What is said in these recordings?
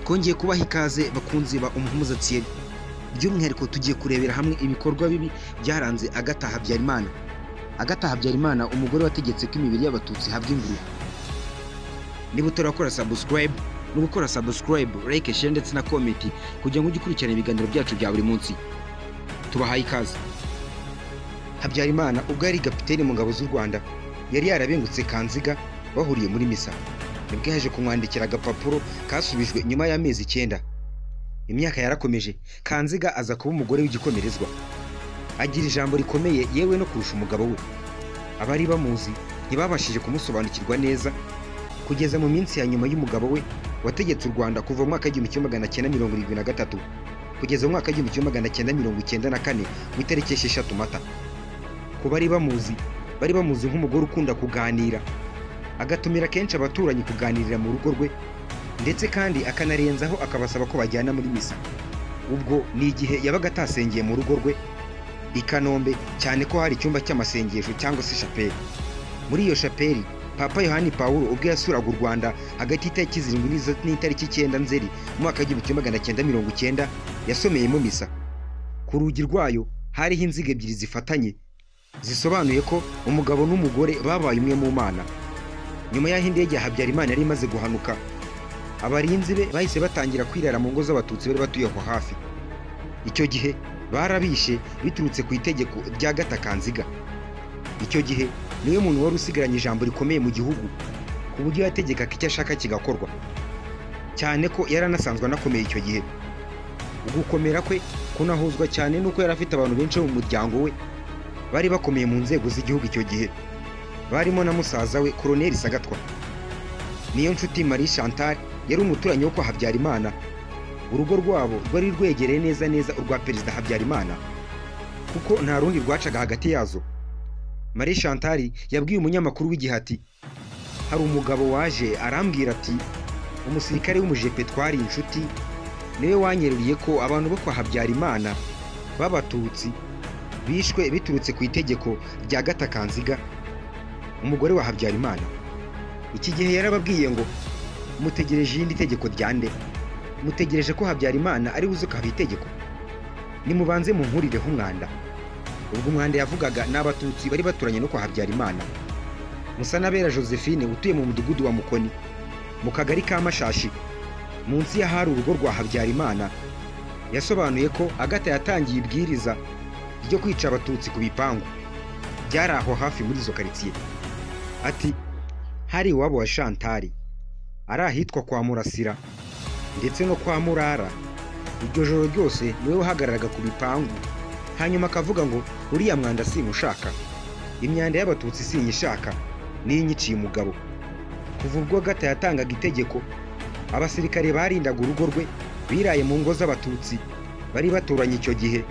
Twongeye kubaha ikaze bakunzi ba Umuhumuza Thierry. By'umwihariko tugiye kurebera hamwe ibikorwa bibi byaranze Agatha Habyarimana. Agatha Habyarimana, umugore wategetse ko imibiri y'Abatutsi ihabwa ingurube. Niba utarakora subscribe, ni ugukora subscribe, like, share ndetse na comment kugira ngo ujye ukurikirana ibiganiro byacu bya buri munsi. Tubahaye ikaze. Habyarimana ubwo yari kapiteni mu ngabo z'u Rwanda, yari yarabengutse Kanziga bahuriye muri misa. Nibwo yaje kumwandikira agapapuro kasubijwe nyuma y'amezi 9. Imyaka yarakomeje, Kanziga aza kuba umugore w'igikomerezwa. Agira ijambo rikomeye yewe no kurusha umugabo we. Abari bamuzi ntibabashije kumusobanukirwa neza kugeza mu minsi ya nyuma y'umugabo we wategetse u Rwanda kuva mu mwaka 1973 kugeza mu mwaka 1994 mu itariki 6 Mata. Ku bari bamuzi, bari bamuzi nk'umugore ukunda kuganira, agatumira kenshi abaturanyi kuganirira mu rugo rwe, ndetse kandi akanarenzaho akabasaba ko bajyana muri misa. Ubwo ni igihe yabaga atasengeye mu rugo rwe i Kanombe, cyane ko hari icyumba cy'amasengesho cyangwa se shapeli. Muri iyo shapeli, Papa Yohani Pawulo ubwo yasuraga u Rwanda hagati y'itariki 7 n'itariki 9 Nzeri mu mwaka 1990 yasomeyemo misa. Ku rugi rwayo hariho inziga ebyiri zifatanye zisobanuye ko umugabo n'umugore babaye umwe mu Mana. Nyuma y'aho indege ya Habyarimana yari imaze guhanuka, abarinzi be bahise batangira kwirara mu ngo z'Abatutsi bari batuye aho hafi. Icyo gihe barabishe biturutse ku itegeko rya Agatha Kanziga. Icyo gihe niwe muntu wari usigaranye ijambo rikomeye mu gihugu, ku buryo yategekaga icyo ashaka kigakorwa, cyane ko yari anasanzwe anakomeye icyo gihe. Ugukomera kwe kunahuzwa cyane n'uko yari afite abantu benshi bo mu muryango we bari bakomeye mu nzego z'igihugu icyo gihe, barimo na musaza we Koloneli Sagatwa. Niyo nshuti Marie Chantal yari umuturanyi wo kwa Habyarimana. Urugo rwabo rwari rwegereye neza neza urwa Perezida Habyarimana, kuko nta rundi rwacaga hagati yazo. Marie Chantal yabwiye umunyamakuru w'Igihe ati: "Hari umugabo waje arambwira ati umusirikare w'umujepe twari inshuti niwe wanyeruriye ko abantu bo kwa Habyarimana b'Abatutsi bishwe biturutse ku itegeko rya Agatha Kanziga, umugore wa Habyarimana." Iki gihe yarababwiye ngo mutegereje irindi tegeko rya nde? Mutegereje ko Habyarimana ari buze ukaba itegeko? Nimubanze munkurireho umwanda. Ubwo umwanda yavugaga ni Abatutsi bari baturanye no kwa Habyarimana. Musanabera Josephine utuye mu mudugudu wa Mukoni mu kagari ka Mashashi munsi y'ahari urugo rwa Habyarimana, yasobanuye ko Agatha yatangiye ibwiriza ryo kwica Abatutsi ku bipangu byari aho hafi muri izo karitsiye. Ati: "Hari iwabo wa Chantal, ari ahitwa kwa Murasira ndetse no kwa Murara. Iryo joro ryose niwe wahagararaga ku bipangu, hanyuma akavuga ngo uriya mwanda simushaka, imyanda y'Abatutsi sinyishaka, niyinyiciye umugabo." Kuva ubwo Agatha yatangaga itegeko, abasirikare barindaga urugo rwe biraye mu ngo z'Abatutsi bari baturanye icyo gihe,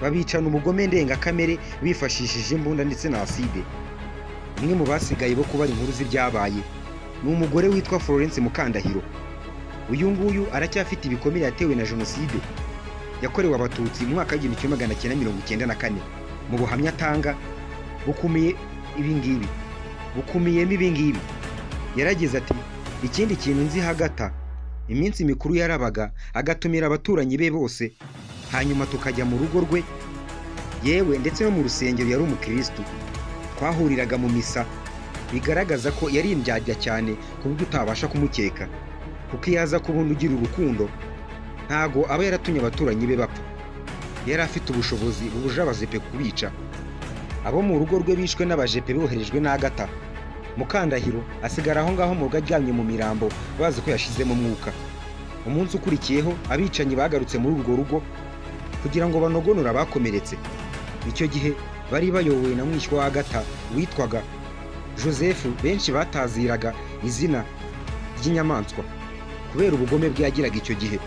babicana ubugome ndengakamere bifashishije imbunda ndetse na aside. Umwe mu basigaye bo kubara inkuru z'ibyabaye ni umugore witwa Florence Mukandahiro. Uyu nguyu aracyafite ibikomere yatewe na jenoside yakorewe Abatutsi mu mwaka 1994. Mu buhamya atanga bukumiye ibingibi, bukumiyemo ibingibi. Yaragize ati: "Ikindi kintu nzi Agatha, iminsi mikuru yarabaga agatumira abaturanyi be bose, hanyuma tukajya mu rugo rwe, yewe ndetse no mu rusengero. Yari umukristu, twahuriraga mu misa. Bigaragaza ko yari indyarya cyane ku buryo utabasha kumukeka, kuko iyo aza kubona ugira urukundo ntago aba yaratumye abaturanyi be bapfa. Yari afite ubushobozi bubujije abajepe kubica. Abo mu rugo rwe bishwe n'abajepe boherejwe na Agatha. Mukandahiro asigara aho ngaho mu rugo aryamye mu mirambo, bazi ko yashizemo umwuka. Umunsi ukurikiyeho abicanyi bagarutse muri urwo rugo kugira ngo banogonore abakomeretse. Icyo gihe bari bayobowe na mwishywa wa Agatha witwaga Joseph, benshi bataziraga izina ry'inyamaswa kubera ubugome bwe yagiraga icyo gihe.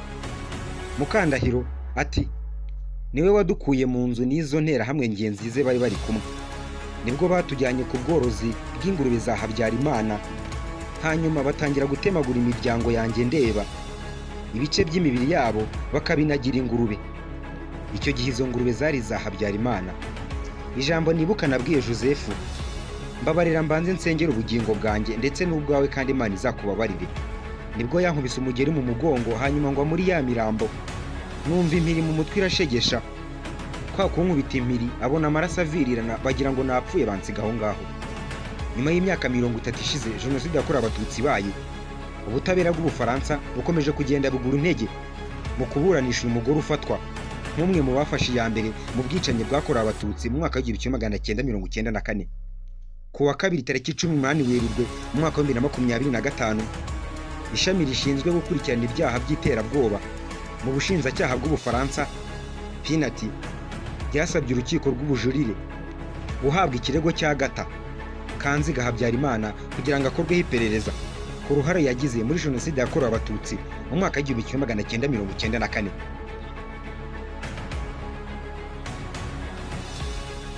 Mukandahiro ati: "Niwe wadukuye mu nzu n'izo nterahamwe ngenzi ze bari bari kumwe. Nibwo batujyanye ku bworozi bw'ingurube za Habyarimana, hanyuma batangira gutemagura imiryango yanjye ndeba, ibice by'imibiri yabo bakabinagira ingurube. Icyo gihe izo ngurube zari za Habyarimana. Ijambo nibuka nabwiye Joseph: mbabarira mbanze nsengere ubugingo bwanjye ndetse n'ubwawe, kandi Imana izakubabarire. Nibwo yankubise umugeri mu mugongo, hanyuma ngwa muri ya mirambo, numva impiri mu mutwe irashegesha. Kwa kunkubita impiri abona amaraso avirirana, bagira ngo napfuye, bansiga aho ngaho. Nyuma y'imyaka 30 ishize jenoside yakorewe Abatutsi ibaye, ubutabera bw'Ubufaransa bukomeje kugenda bugura intege mu kuburanisha uyu mugore ufatwa nk'umwe mu bafashe iya mbere mu bwicanyi bwakorewe Abatutsi mu mwaka w'1994. Ku wa kabiri tariki 18 Werurwe mu mwaka wa 2025, ishami rishinzwe gukurikirana ibyaha by'iterabwoba mu bushinjacyaha bw'Ubufaransa PNAT ryasabye urukiko rw'ubujurire guhabwa ikirego cya Agathe Kanziga Habyarimana kugira ngo akorweho iperereza ku ruhare yagize muri jenoside yakorewe Abatutsi mu mwaka w'1994.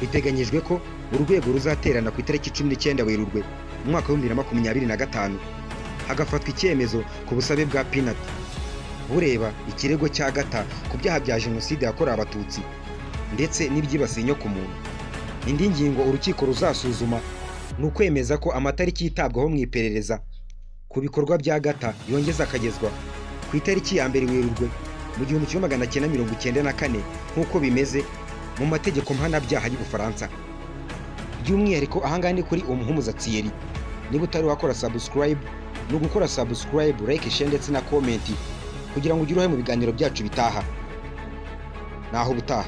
Biteganyijwe ko urwego ruzaterana ku itariki 19 Werurwe mu mwaka wa 2025, hagafatwa icyemezo ku busabe bwa PNAT bureba ikirego cya Agathe ku byaha bya jenoside yakorewe Abatutsi ndetse n'ibyibasiye inyokomuntu. Indi ngingo urukiko ruzasuzuma ni ukwemeza ko amatariki yitabwaho mu iperereza ku bikorwa bya Agathe yongeza akagezwa ku itariki ya 1 Werurwe mu 1994 nk'uko bimeze mu mategeko mpanabyaha y'Ubufaransa. By'umwihariko ahangaha ni kuri Umuhumuza Thierry. Niba utari wakora subscribe, ni ugukora subscribe, like, share ndetse na comment kugira ngo ugire uruhare mu biganiro byacu bitaha. Naho ubutaha.